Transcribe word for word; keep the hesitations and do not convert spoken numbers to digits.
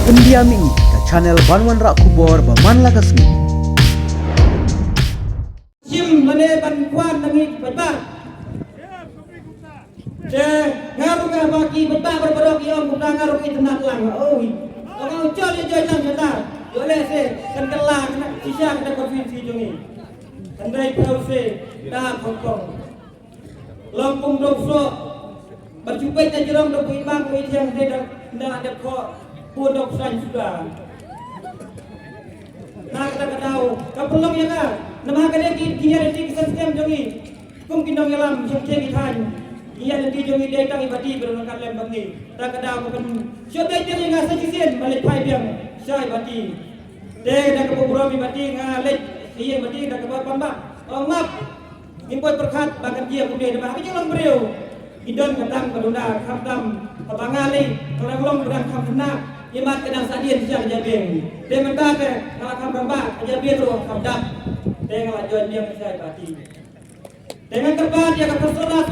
Pyndiam ïa ngi ka channel ban wanrah khubor ba man la ka sngi. Shim lane ban kwah na ngi ki paidbah. Te nga ruh nga ba ki paidbah baroh baroh ki ong kumta, nga ruh nga itynnad lang. Oi. Ka nga u jol ïa joi lang kata. Ïoh leh se kan kylla kane shisha kata constituency jong ngi. Hynrei pynban se da khongkong. Long kum dong soh. Ba ju peit na jrong dong bun imam bun ithiang, hynrei da, da dep khoh bun dong pynsan suda. Na kata ka daw ka pynlong ïa nga. Namar ka dei ki, ki ïa dei ki sa skhem jong ngi. Kum ki nongïalam jong ki thaiñ, ïa dei ki jong ngi dei tang i Bati ba dang ka lem bad ngi. Ta ka daw ka pynshoi dei ïa nga sa shisien ba leit phai biang sha i Bati. Te da ka burom i Bati nga leit ïa i Bati da kaba pan ba. Ong map. Ngim poi pyrkhat ba kan jia kumne, namar ha ka jinglong briew ki don ka dang ka duna, khamtam haba nga lei ka dang long ba dang kham khynnah, imat ka dang sa dien sha ka jabieng. Te mynta te nga la kham rangbah, ka jabieng ruh kham dap. Te nga la join biang sha i Bati. Te nga kyrpad ïa ka personal